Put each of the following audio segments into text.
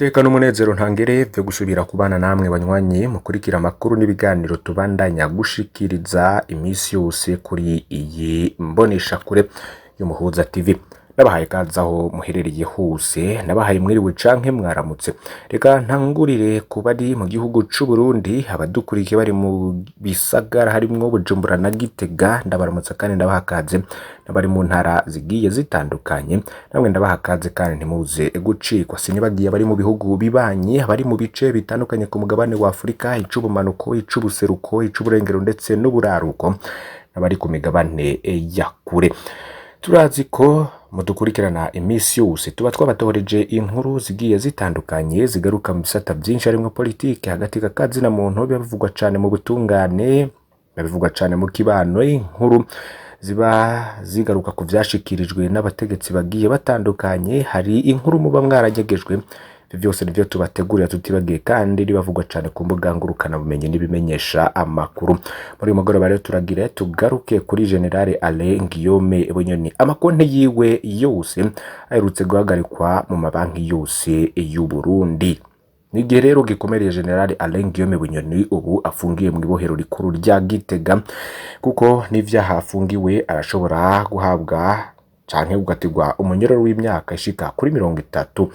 Iteka n'umunezero ntangere vyo gusubira kubana namwe banywanyi mukurikira amakuru n'ibiganiro tubandanya gushikiriza imisi yose kuri iyi mboneshakure y'Umuhuza TV. Nabahaye ikaze aho muherereye hose, nabahaye mwiriwe canke mwaramutse. Reka ntangurire ku bari mu gihugu c'u Burundi, abadukurikiye bari mu bisagara harimwo Bujumbura na Gitega, ndabaramutsa kandi ndabaha ikaze, n'abari mu ntara zigiye zitandukanye namwe ndabaha ikaze kandi ntimuze gucikwa. Sinibagiye abari mu bihugu bibanyi, abari mu bice bitandukanye ku mugabane wa Afurika, ic'ubumanuko, ic'ubuseruko, ic'uburengero ndetse n'uburaruko, n'abari ku migabane ya kure. Turazi ko mudukurikirana imisi yose, tuba twabatohoreje inkuru zigiye zitandukanye zigaruka mu bisata vyinshi harimwo politike, hagati k'akazina muntu, biba bivugwa cane mu butungane, biba bivugwa cane mu kibano, inkuru ziba zigaruka ku vyashikirijwe n'abategetsi bagiye batandukanye, hari inkuru muba mwaranyegejwe. Ivyo vyose nivyo tubategurira, tutibagiye kandi ribavugwa cane ku mbuga ngurukanabumenyi n'ibimenyesha amakuru. Muri uyu mugoroba rero turagira tugaruke kuri General Alain Guillaume Bunyoni. Amakonti yiwe yose aherutse guhagarikwa mu mabanki yose y'u Burundi. Ni igihe rero gikomereye General Alain Guillaume Bunyoni ubu afungiye mu ibohero rikuru rya Gitega, kuko n'ivyaha afungiwe arashobora guhabwa canke gukatirwa umunyororo w'imyaka ishika kuri 30.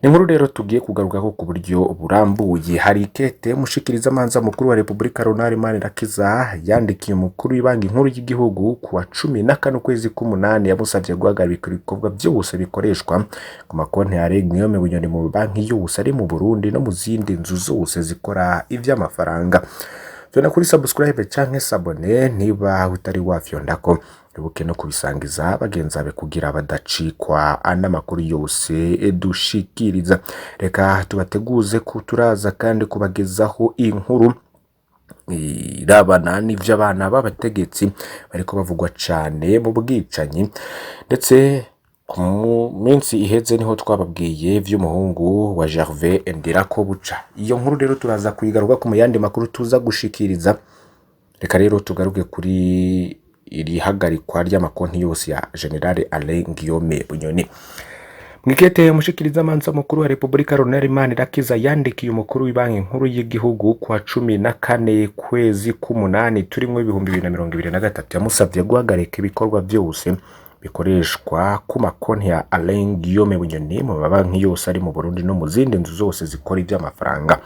Ni inkuru rero tugiye kugarukako ku buryo burambuye. Hari ikete mushikirizamanza mukuru wa Repubulika Ronald Manirakiza yandikiye umukuru w'ibanki nkuru y'igihugu ku wa 14 ukwezi k'umunani, yamusavye guhagarika ibikorwa vyose bikoreshwa ku makonti ya Alain Guillaume Bunyoni mu banki yose ari mu Burundi no mu zindi nzu zose zikora ivy'amafaranga. Fyonda kuri subscribe canke s'abonner niba utari wafyondako, ibuke no kubisangiza bagenzi bawe kugira badacikwa n'amakuru yose dushikiriza. Reka tubateguze ko turaza kandi kubagezaho inkuru irabana n'ivy'abana b'abategetsi bariko bavugwa cane mu bwicanyi, ndetse ku minsi iheze niho twababwiye vy'umuhungu wa Gervais Ndirakobuca. Iyo nkuru rero turaza kuyigaruka ku yandi makuru tuza gushikiriza. Reka rero tugaruke kuri iri hagarikwa ry'amakonti yose ya General Alain Guillaume Bunyoni. Mwikete umushikirizamanza mukuru wa Repubulika Ronald Manirakiza yandikiye umukuru w'ibanki nkuru y'igihugu ku wa 14 kwezi k'umunani turimwo 2023, yamusavye guhagarika ibikorwa vyose bikoreshwa ku makonti ya Alain Guillaume Bunyoni mu mabanki yose ari mu Burundi no mu zindi nzu zose zikora ivy'amafaranga.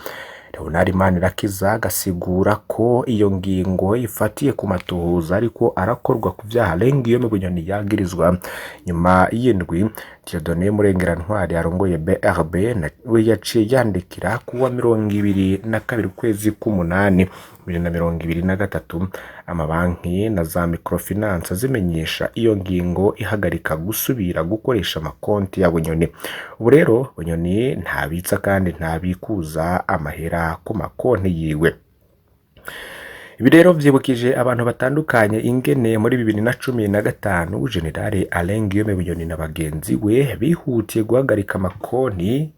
Leonard Manirakiza agasigura ko iyo ngingo ifatiye ku matohoza ariko arakorwa ku vyaha Alain Guillaume Bunyoni yagirizwa. Nyuma y'indwi, Dieudonné Murengerantwari arongoye BRB nawe yaciye yandikira kuwa 22 ukwezi k'umunani 2023 amabanki na za microfinance zimenyesha iyo ngingo ihagarika gusubira gukoresha amakonti ya Bunyoni. Ubu rero Bunyoni ntabitsa kandi ntabikuza amahera ku makonti yiwe. Ibi rero vyibukije abantu batandukanye ingene muri 2015 General Alain Guillaume Bunyoni na bagenzi we bihutiye guhagarika amakonti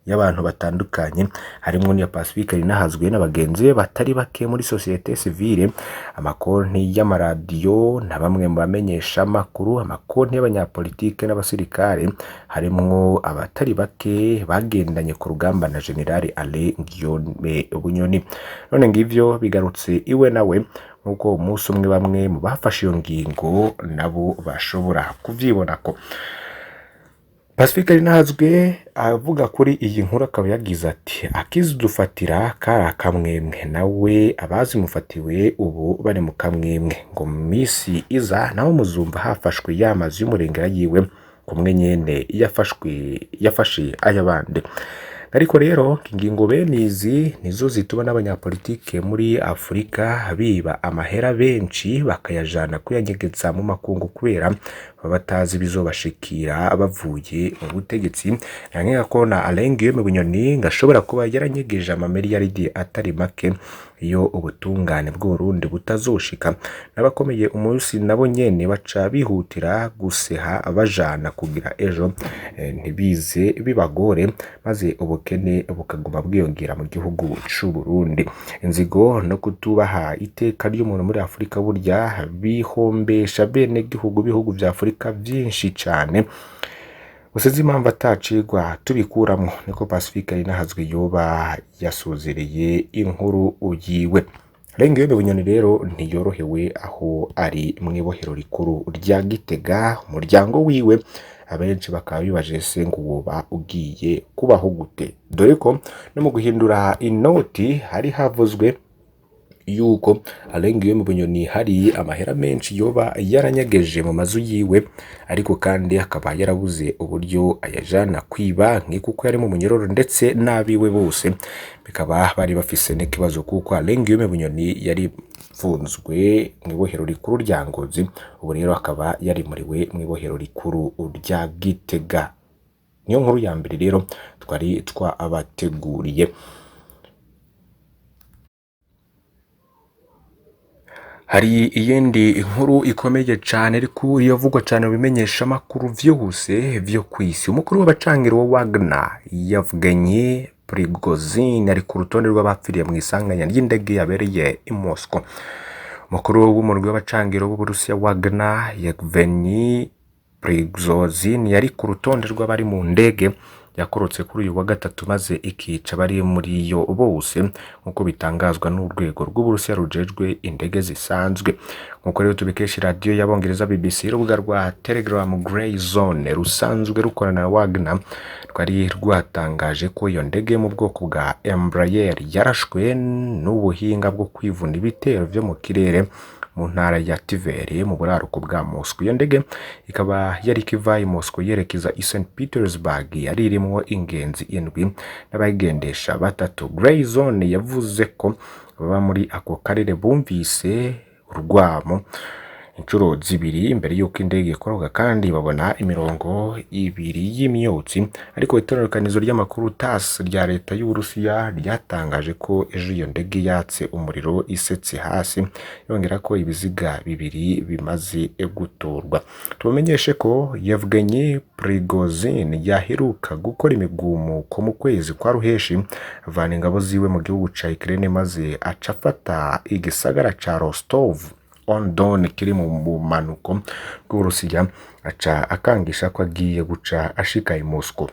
y'abantu batandukanye, harimwo n'iya Pacifique Rinahazwe na bagenzi be batari bake muri société civile, amakonti y'amaradiyo na bamwe mu bamenyesha amakuru, amakonti y'abanyapolitike n'abasirikare, harimwo abatari bake bagendanye ku rugamba na General Alain Guillaume Bunyoni. None ngivyo bigarutse iwe nawe, nk'uko umunsi umwe bamwe mu bafashe iyo ngingo nabo bashobora kuvyibonako. Pacifique Rinahazwe avuga kuri iyi nkuru akaba yagize ati: akizidufatira kari akamwemwe, nawe abazimufatiwe ubu bari mu kamwemwe, ngo mu misi iza naho muzumva hafashwe ya mazu y'umurengera yiwe kumwe nyene yafashe ay'abandi. Ariko rero ingingo bene izi nizo zituma n'abanyapolitike muri Afurika biba amahera benshi bakayajana kuyanyegeza mu makungu, kubera baba batazi ibizobashikira bavuye mu butegetsi. Nankeka ko na Alain Guillaume Bunyoni ngashobora kuba yaranyegeje amamiliyaridi atari make iyo ubutungane bw'Uburundi butazoshika, n'abakomeye umunsi nabo nyene baca bihutira guseha bajana kugira ejo ntibize bibagore, maze ubukene bukaguma bwiyongera mu gihugu c'u Burundi. Inzigo no kutubaha iteka ry'umuntu muri Afurika burya bihombesha bene gihugu bihugu vya Afurika vyinshi cane. Gusize impamvu atacigwa tubikuramwo, niko Pacifique Arinahazwe yoba yasozereye inkuru yiwe. Alain Bunyoni rero ntiyorohewe aho ari mw'ibohero rikuru rya Gitega. Umuryango wiwe abenshi bakaba bibaje se ngo woba ugiye kubaho gute, dore ko no mu guhindura inoti hari havuzwe yuko Alain Guillaume Bunyoni hari amahera menshi yoba yaranyegeje mu mazu yiwe, ariko kandi akaba yarabuze uburyo ayajana kw'ibanki kuko yari mu munyororo ndetse n'abiwe bose bikaba bari bafise n'ikibazo, kuko Alain Guillaume Bunyoni yari mfunzwe mw'ibohero rikuru rya Ngozi, ubu rero akaba yarimuriwe mw'ibohero rikuru rya Gitega. Niyo nkuru ya mbere rero twari twabateguriye. Hari iyindi nkuru ikomeye cane ariko iravugwa cane mu bimenyeshamakuru vyose vyo kw'isi. Umukuru w'abacangiro wa Wagner Yevgeny Prigozhin ari ku rutonde rw'abapfiriye mw'isanganya ry'indege yabereye i Moscow. Umukuru w'umurwi w'abacangiro b'Uburusiya Wagner Yevgeny Prigozhin yari ku rutonde rw'abari mu ndege yakorotse kuri uyu wa gatatu maze ikica abari muri yo bose, nk'uko bitangazwa n'urwego rw'Uburusiya rujejwe indege zisanzwe. Nk'uko rero tubikesha radiyo y'Abongereza BBC, urubuga rwa Telegram Grey Zone rusanzwe rukorana na Wagner rwari rwatangaje ko iyo ndege yo mu bwoko bwa Embraer yarashwe n'ubuhinga bwo kwivuna ibitero vyo mu kirere mu ntara ya Tver mu buraruko bwa Moscow. Iyo ndege ikaba yari ikiva i Moscow yerekeza i St Petersburg, yari irimwo ingenzi indwi n'abayigendesha batatu. Grey Zone yavuze ko baba muri ako karere bumvise urwamo inshuro zibiri imbere y'uko indege ikoroka, kandi babona imirongo ibiri y'imyotsi. Ariko itororokanizo ry'amakuru TASS rya leta y'Uburusiya ryatangaje ko ejo iyo ndege yatse umuriro isetse hasi, yongera ko ibiziga bibiri bimaze gutorwa. Tubamenyeshe ko Yevgeny Prigozhin yaheruka gukora imigumuko mu kwezi kwa Ruheshi, avana ingabo ziwe mu gihugu ca Ukraine maze aca afata igisagara ca Rostov on Don kiri mu bumanuko bw'Uburusiya, aca akangisha ko agiye guca ashika i Moscow.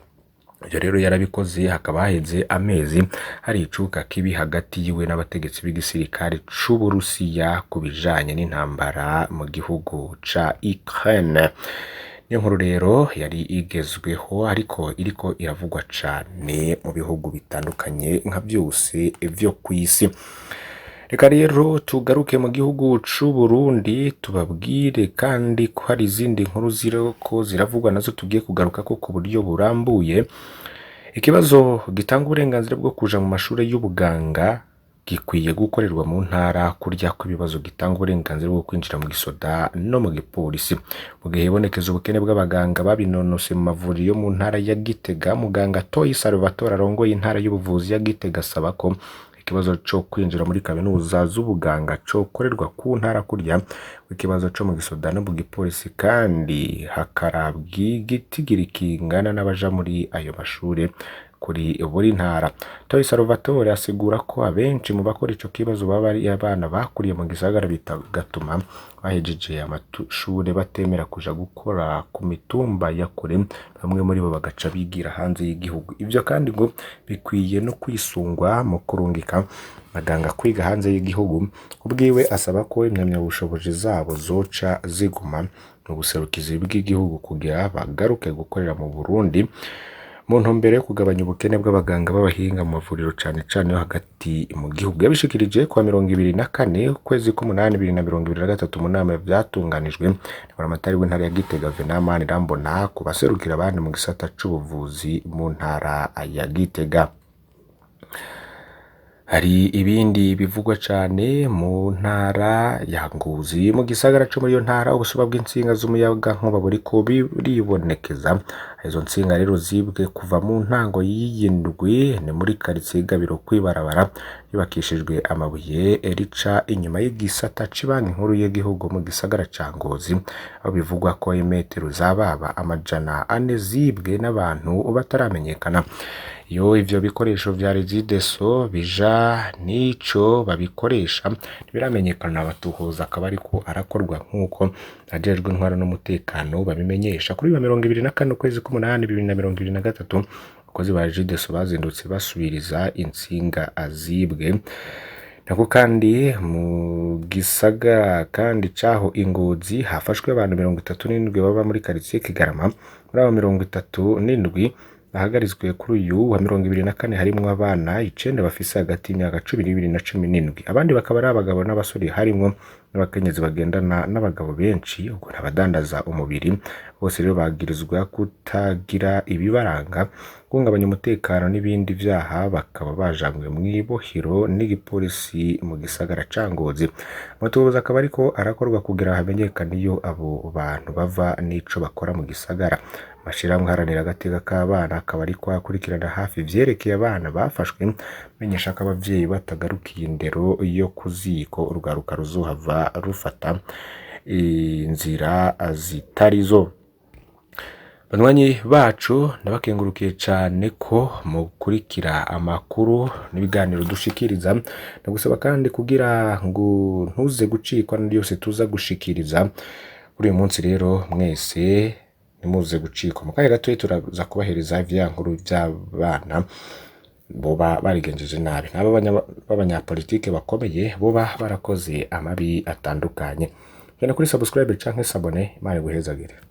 Ivyo rero yarabikoze, hakaba haheze amezi hari icuka kibi hagati yiwe n'abategetsi b'igisirikare c'Uburusiya ku bijanye n'intambara mu gihugu ca Ukraine. Niyo nkuru rero yari igezweho ariko iriko iravugwa cane mu bihugu bitandukanye nka vyose vyo kw'isi. Reka rero tugaruke mu gihugu c'u Burundi, tubabwire kandi ko hari izindi nkuru ziriko ziravugwa nazo tugiye kugarukako ku buryo burambuye. Ikibazo gitanga uburenganzira bwo kuja mu mashure y'ubuganga gikwiye gukorerwa mu ntara kurya kw'ibibazo gitanga uburenganzira bwo kwinjira mu gisoda no mu gipolisi. Mu gihe hibonekeza ubukene bw'abaganga babinonose mu mavuriro yo mu ntara ya Gitega, muganga Toyi Salvatore arongoye intara y'ubuvuzi ya Gitega asaba ko ikibazo co kwinjira muri kaminuza z'ubuganga cokorerwa ku ntara kurya ikibazo co mu gisoda no mu gipolisi, kandi hakarabwa igitigiri kingana n'abaja muri ayo mashure kuri buri ntara. Toyi Salvatore asigura ko abenshi mu bakora ico kibazo baba ari abana bakuriye mu gisagara, bigatuma bahejeje amashure batemera kuja gukora ku mitumba ya kure, bamwe muri bo bagaca bigira hanze y'igihugu. Ivyo kandi ngo bikwiye no kwisungwa mu kurungika abaganga kwiga hanze y'igihugu. Ubwiwe asaba ko impamyabushobozi zabo zoca ziguma mu buserukizi bw'igihugu kugira bagaruke gukorera mu Burundi, mu ntumbero yo kugabanya ubukene bw'abaganga b'abahinga mu mavuriro cane cane yo hagati mu gihugu. Yabishikirije kuwa 24 ukwezi k'umunani 2023 mu nama vyatunganijwe na buramatari w'intara ya Gitega Venant Manirambona ku baserukira abandi mu gisata c'ubuvuzi mu ntara ya Gitega. Hari ibindi bivugwa cane mu ntara ya Ngozi, mu gisagara co muri iyo ntara ubusuma bw'intsinga z'umuyagankuba buriko buribonekeza. Izo ntsinga rero zibwe kuva mu ntango y'iyi ndwi, ni muri karitsiye Gabiro kw'ibarabara yubakishijwe amabuye rica inyuma y'igisata c'ibanki nkuru y'igihugu mu gisagara ca Ngozi, aho bivugwa ko imetero zababa 400 zibwe n'abantu bataramenyekana. Iyo ivyo bikoresho vya Regideso bija n'ico babikoresha ntibiramenyekana, abatuhoza akaba ariko arakorwa nk'uko ajejwe intwaro n'umutekano babimenyesha. Kuri wa 24 ukwezi k'umunani 2023, abakozi ba Regideso bazindutse basubiriza intsinga azibwe. Nako kandi mu gisagara kandi caho Ingozi hafashwe abantu 37 baba muri quartier Kigarama. Muri abo 37 bahagaritswe kuri uyu wa 24 harimwo abana 9 bafise hagati y'imyaka 12 na 17, abandi bakaba ari abagabo n'abasore harimwo n'abakenyezi bagendana n'abagabo benshi, ubwo n'abadandaza umubiri. Bose rero bagirizwa kutagira ibibaranga, guhungabanya umutekano n'ibindi vyaha, bakaba bajanywe mw'ibohero n'igipolisi mu gisagara ca Ngozi. Amatohoza akaba ariko arakorwa kugira hamenyekane iyo abo bantu bava n'ico bakora mu gisagara. Amashirahamwe aharanira agateka k'abana akaba ariko akurikirana hafi ivyerekeye abana bafashwe, menyesha ko abavyeyi batagarukiye indero yo ku ziko urwaruka ruzohava rufata inzira zitarizo. Banywanyi bacu, ndabakengurukiye cane ko mukurikira amakuru n'ibiganiro dushikiriza. Ndagusaba kandi kugira ngo ntuze gucikwa n'andi yose tuza gushikiriza kuri uyu munsi. Rero mwese ntimuze gucikwa, mu kanya gatoya turaza kubahereza vya nkuru vy'abana boba barigenjeje nabi, n'abo b'abanyapolitike bakomeye boba barakoze amabi atandukanye. Genda kuri subscribe canke s'abonner. Imana iguhezagire.